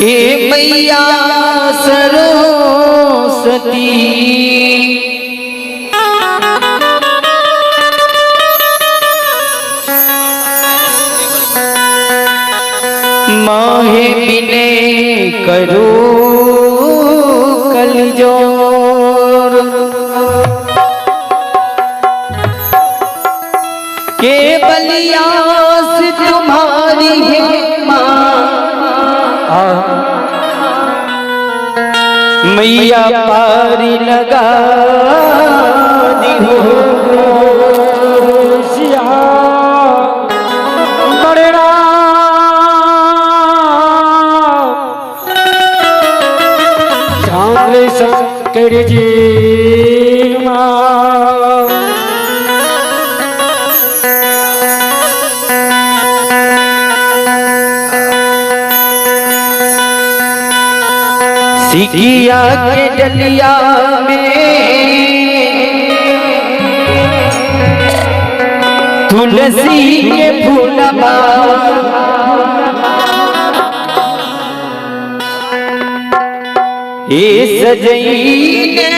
हे मैया सरस्वती माहे बिने करो कलजोर के बलियास तुम्हारी है माँ मैया पारी लगा दी हो शंकर जी माँ सिकिया के डलिया में तुलसी के फूलबा ए सजईने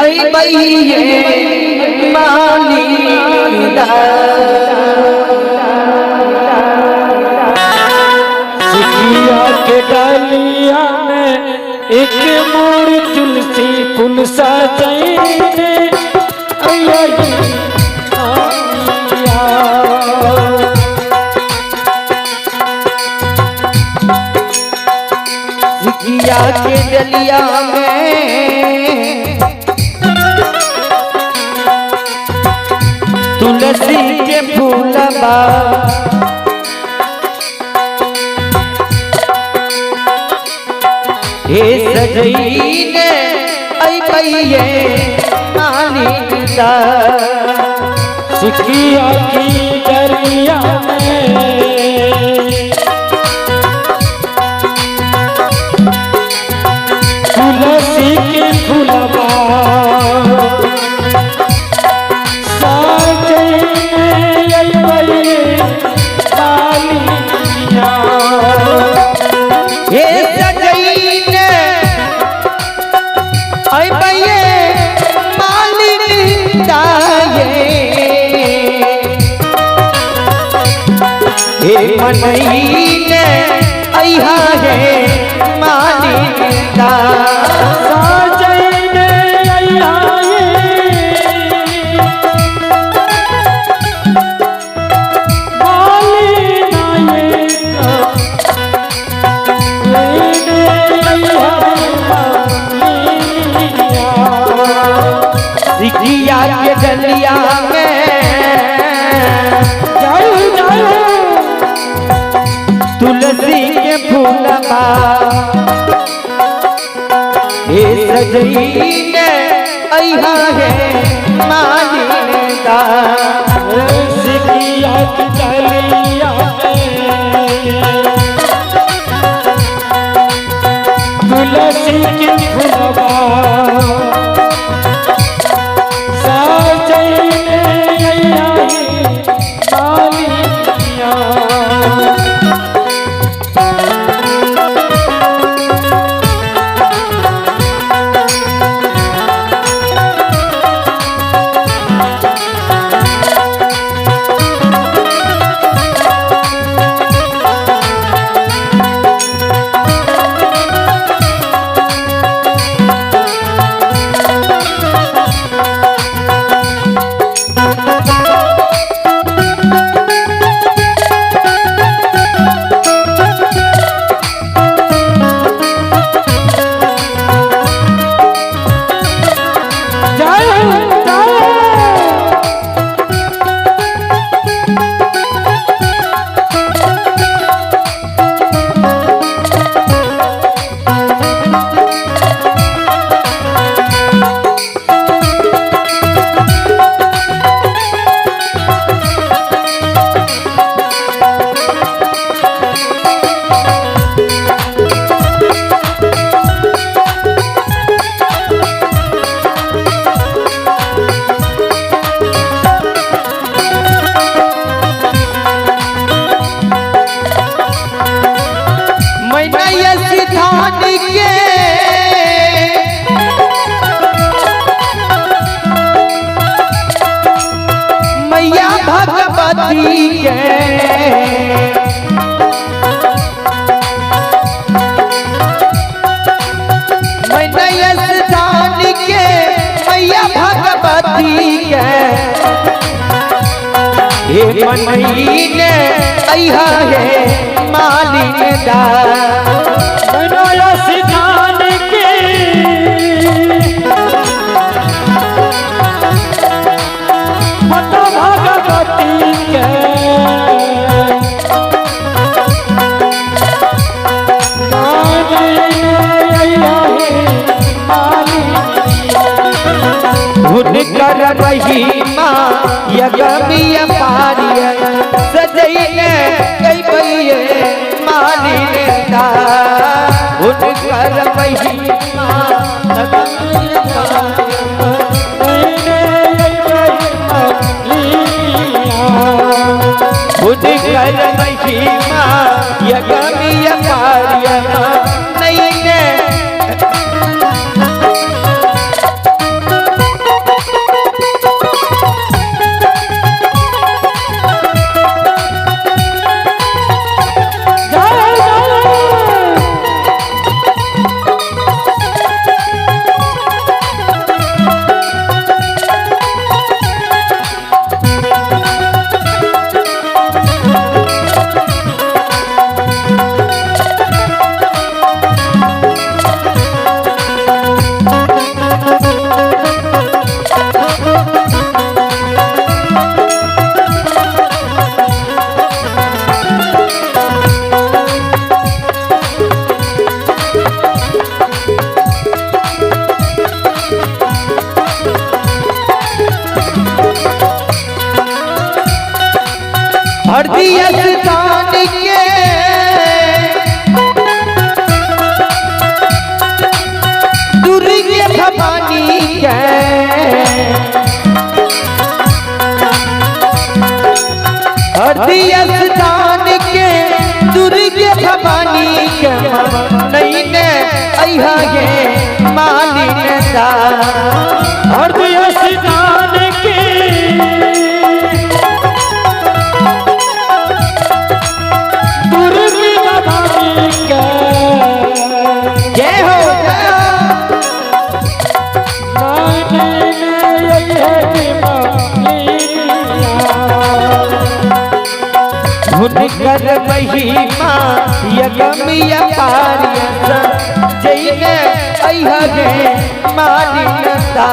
अइबइये मालिदा। सिकिया के डलिया में एक मोर तुलसी फूल सजईने अइबइया। सिकिया के डलिया में तुलसी के फूलबा हे सजईने अइबइये मालिदा। सिकिया की डलिया में तुलसी के फूलबा सजईने अइबइये मालिया। हे सजईने अइबइये मालिदा। हे मनईने अइहा हे मालिदा। सजईने अइहा हे मालिया। सिकिया के डलिया में जाओ जाओ तुलसी के फूलबा हे सजईने अइहा हे मालिदा। सिकिया के डलिया में तुलसी के फूलबा सजईने अइहा हे मालिया। भगवती के। मैया के मैया भगवती के हे मनई ने अइहा हे मालिन दा। स्थान के माता भगवती के हुनकर महिमा यगमिय पारिय सजैने गईबैये मालिन दा। हुनकर महिमा यगमिय हुनकर महिमा यगमिय पारिय नैने। स्थान के दुर्गे भवानी के स्थान के दुर्गे भवानी के नैने अइहा हे मालिन दा। स्थान के जय हो हुनकर महिमा यगमिय पारिय जैने अइहा हे मालिन दा।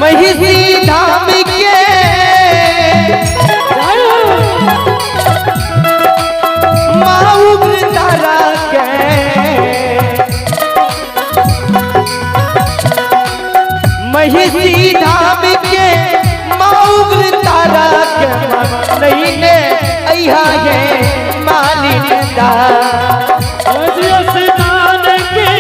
महिषी धाम के माँ उग्रतारा के महिषी धाम के माँ उग्रतारा के नैने अइहा हे मालिन दा। स्थान के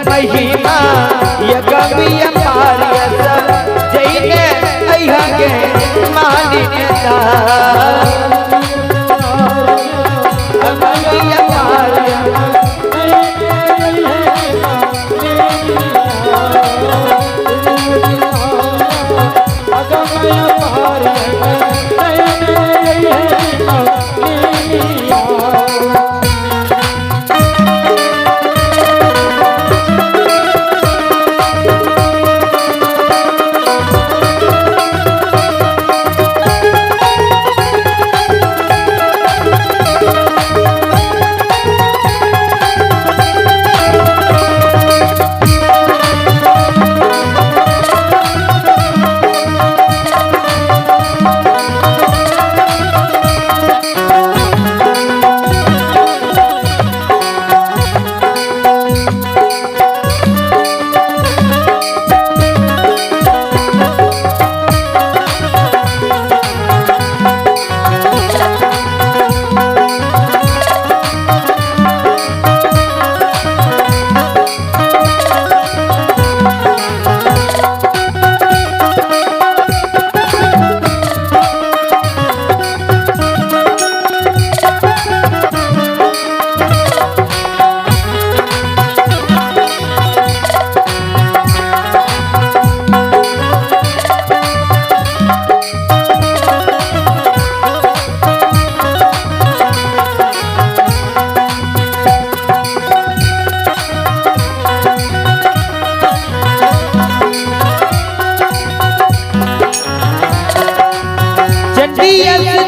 महिमा यगमिय पारियस जैने अइहा गे मालिन दा। अगमिय पारियस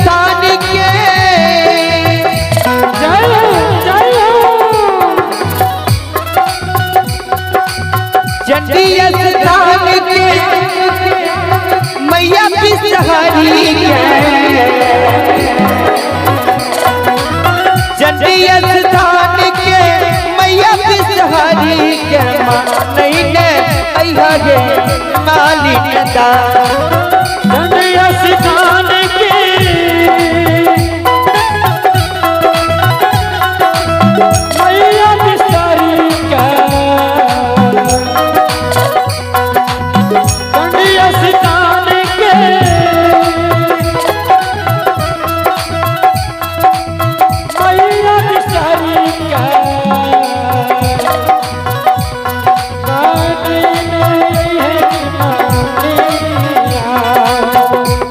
स्थान के जय जय चंडी स्थान के मैया बिसहारी के चंडी स्थान के मैया बिसहारी के नहीं ने अइहा गे मालिन दा। स्थान के मैया बिसहारी के स्थान के मैया बिसहारी के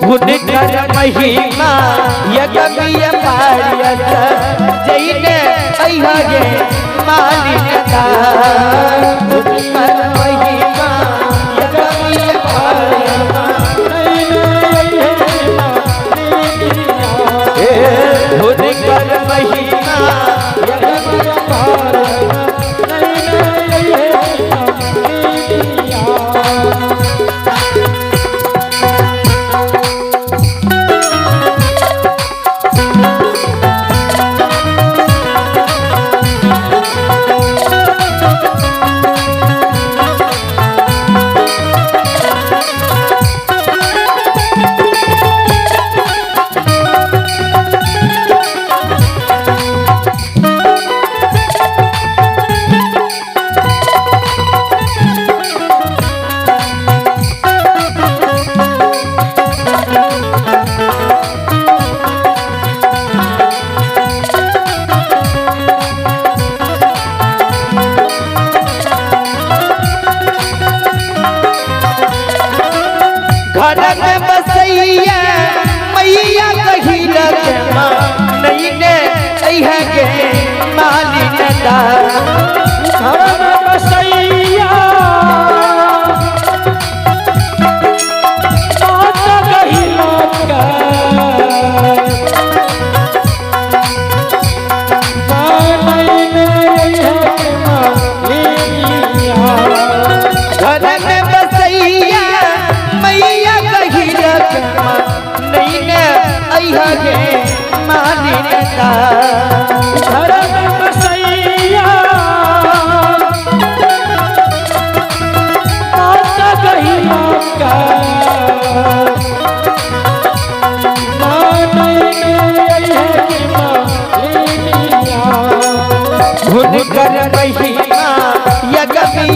हुनकर महिमा यगमिय पारियस जैने अइहा गे मालिन दा। हुनकर महिमा यगमिय पारियस हुनकर महिमा यगमिय पारियस। घर में बसैया मैया कही लगे नहीं ने अइहा गे मालिन दा। घर में बसैया माता कही लगे घर में बसैया मैया कही लगे नहीं ने अइहा गे मालिन दा। घर में बसैया माता कही लगे हुनकर महिमा यगमिय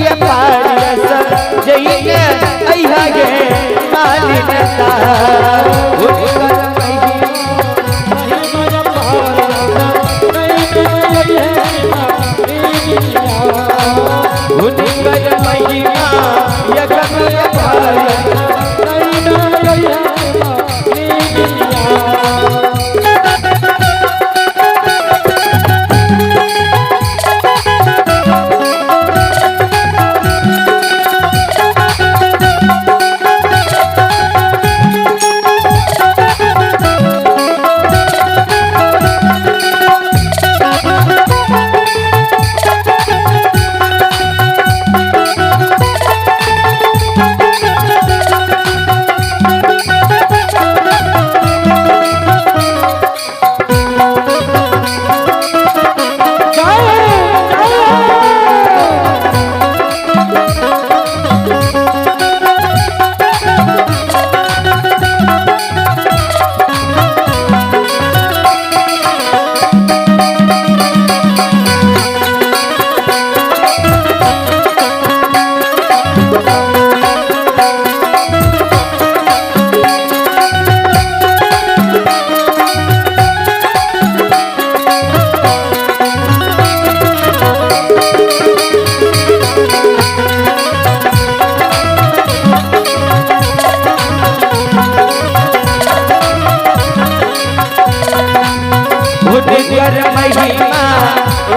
महिमा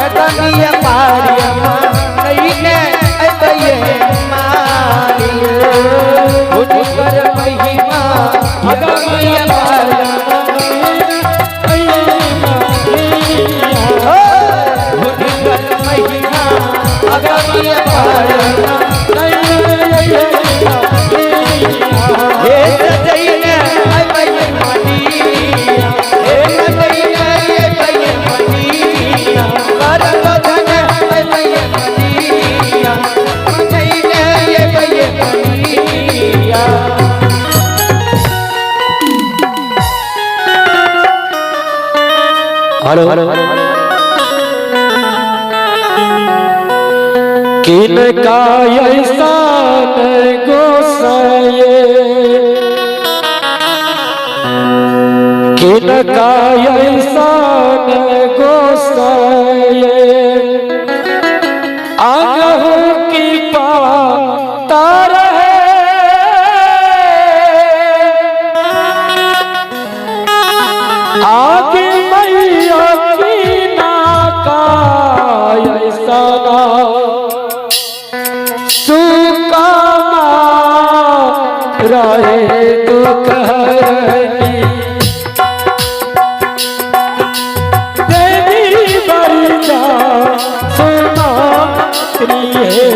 अगमिय पारियमा नैने अबये माली हुनकर महिमा अगमिय पारियमा हुनकर महिमा अगमिय पारियमा हे सजैने अबये मालिया हे सजैने अबये मालिया करबधन अबये मालिया सजैने अबये मालिया। हेलो किनका ऐसान गोसाए किनका ऐसान गोसाए आगहु की पातार है आगे मैया की नाका ऐसा सुकामा रहे दुख हरनी देवी बरजा सुमात्री है।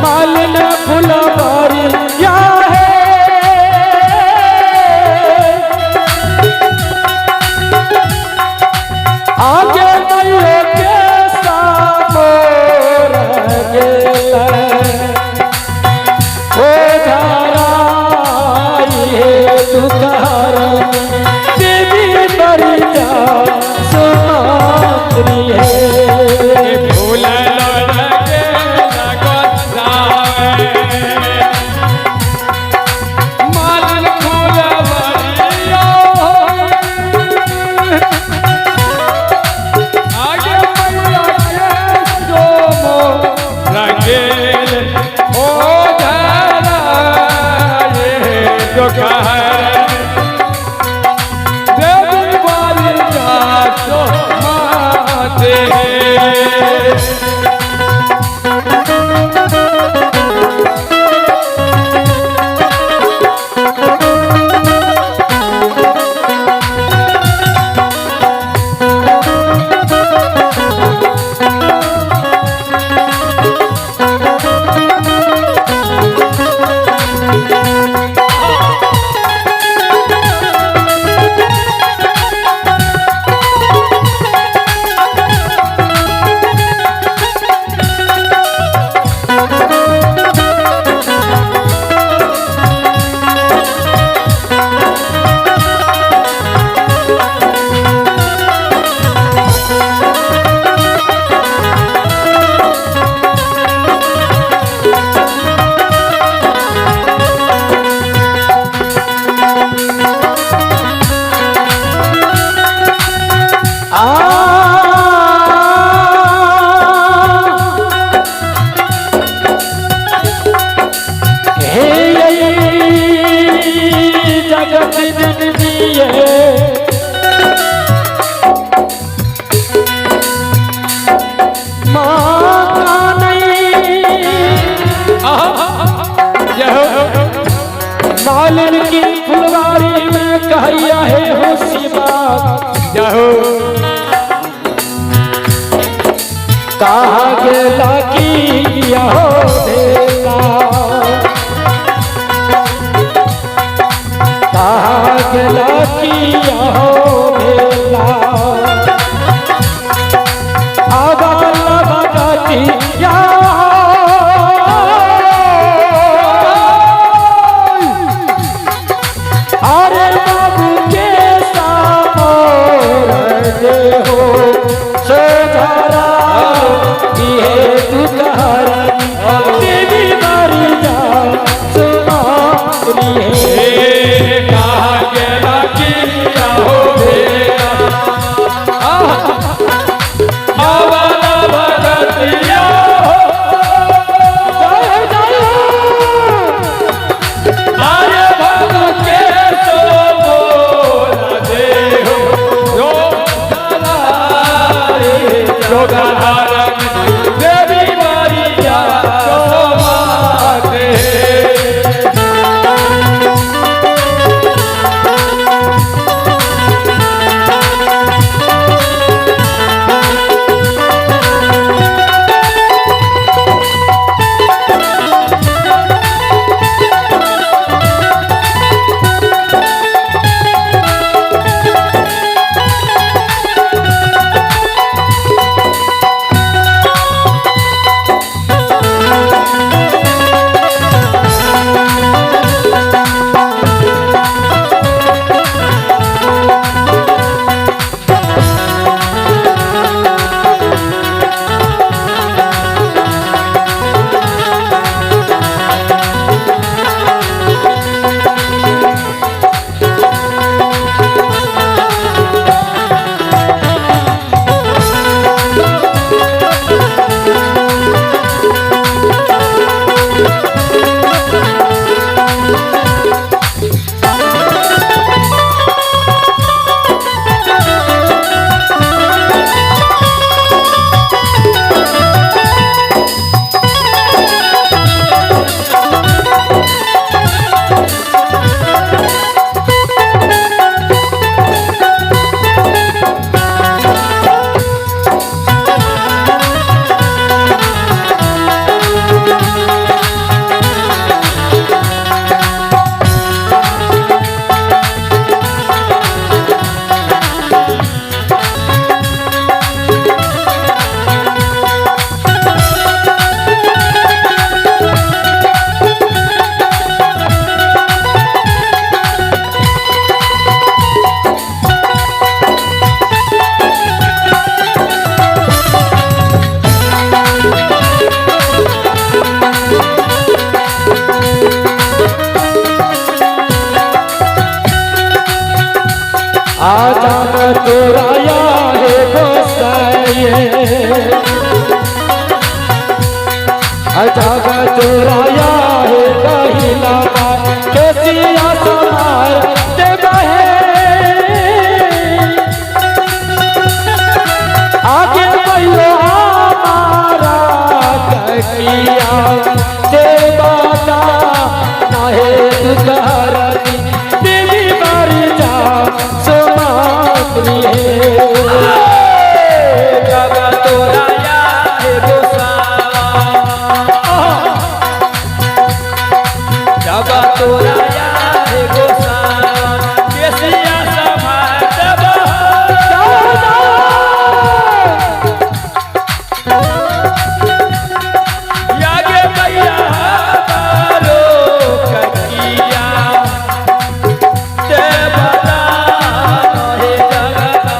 मालन फुलवारी या है। आगे मैया के सामोर गेल ओ धराई हे दुखहर देवी बरिया सुमात्री है। फूल लगे लगो मालन फूल बरिया आगे मैया के सोमो रंगेल ओ धरा ये दुखहर देवी बालिका सो माते। आ हे जगत जननी माँ का नहीं मालिन की फुलवारी में कहैया है हो शिवा जहो कहा गेला की हो देला कहा गेला की हो देला आगा भगती या अरे बाबू के सामोर दे हो सोधरा ये दुखहरन देवी मारिया सुमारी है। कहा गेला की हो भेला आवाला भगतिया जय जय आर्य भग के सो बोला दे हो यो धरा जब चोराया है कहिला केसिया समार देव है। आगे भैया हमारा ककिया देवता नाहे दुखहरनी देवी बारी जा सोमात्री है। जब तोराया हे गोसावा, जब तोराया हे गोसावा, केसिया समार देव। यागे मैया हमारो ककिया देवता हे जगदम्बा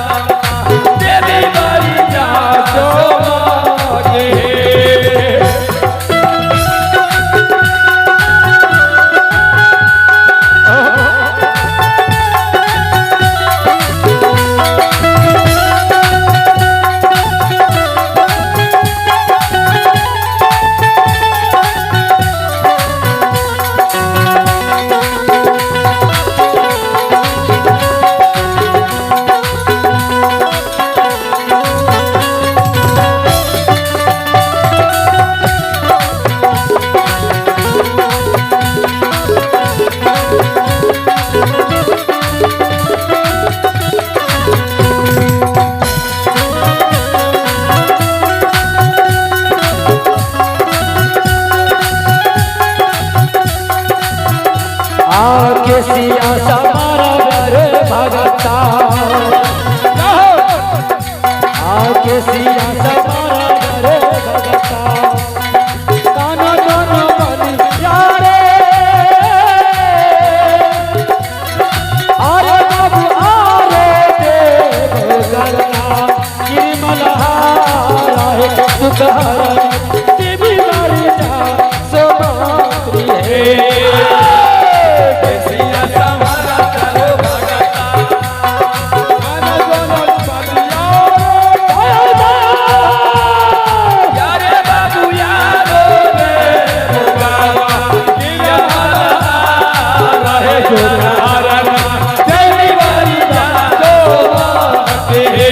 देवी बड़ी जा सोमागे। आके सिया समारा रे भगता, आके सिया समारा रे भगता, काना दोनों बन यारे, आरे बाबू आरे देव गंगा गिरिमलहारा है दुखहरनी देवी बारी जा सोमात्री है। केसिया समारा करो भगता, काना दोनों बन यारे बाबू यारो रे बाबा किया रहे हरना देवी बड़ी जा सोमागे।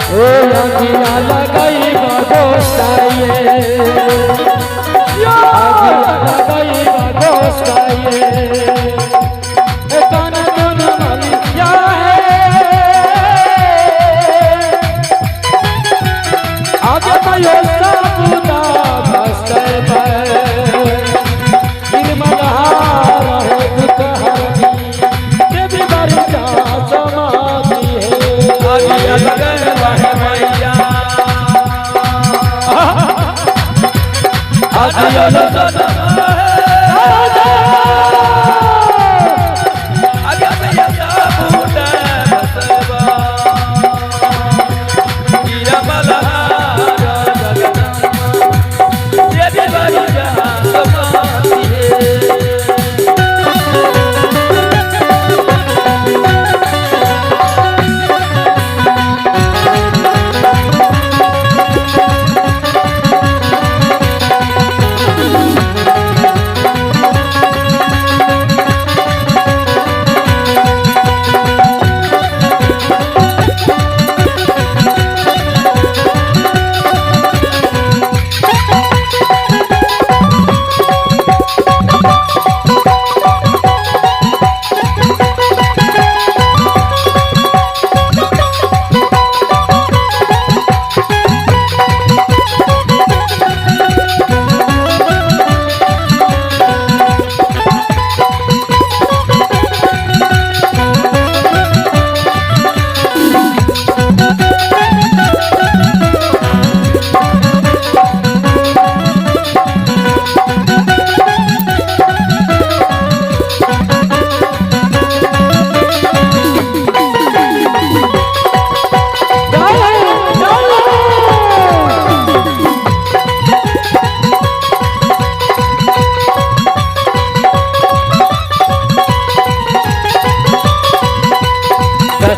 ओ अगिया लगाई बगोसाइए, अगिया लगाई बगोसाइए, कान दोनों मलिया है, आगे भयो साबुदा बस्तर पर, निर्मलहार है दुखहरनी देवी बारी जा समाधि है। आगिया लगन वह मैया, आगिया लगन आगिया मैया साबुदा बसवा, किया मलहारा जगदम्बा देवी बड़ी जा सोमाती है। ओ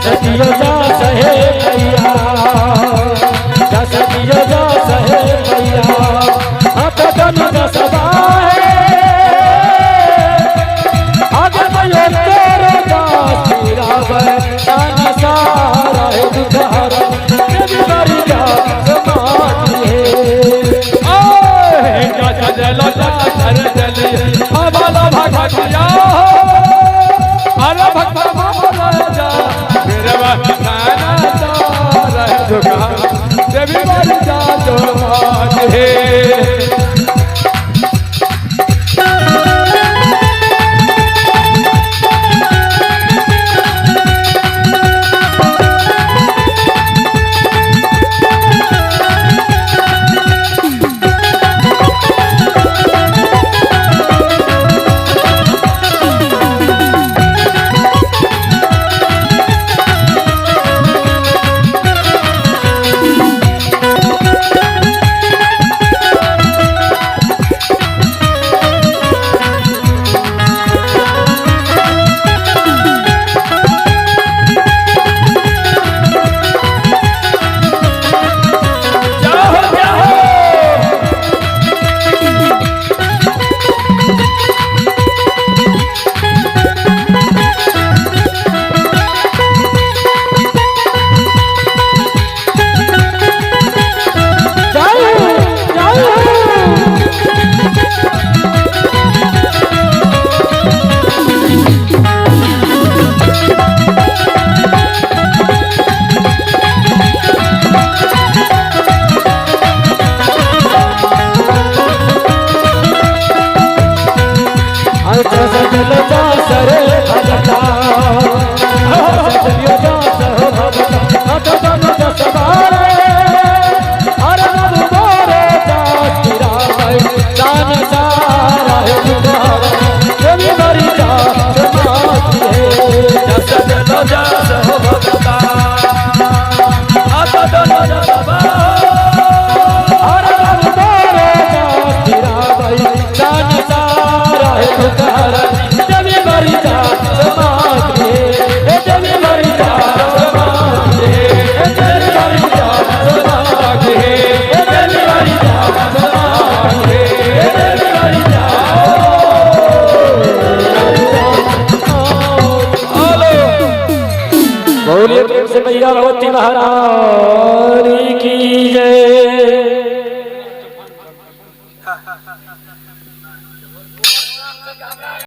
जसदियो जा सहे मैया, जसदियो जा सहे मैया, हाथ दोनों दसबा है आगे भयो तेरे दास तेरा तान सारा है दुखार देवी बारी जा समाती है। ओए जा जलो जा कर जले हवाला भगतिया अरे भक्त राजा मेरे वताना सारा है दुखार देवी बारी जा समाती है। मैया भगवती महारानी की जय।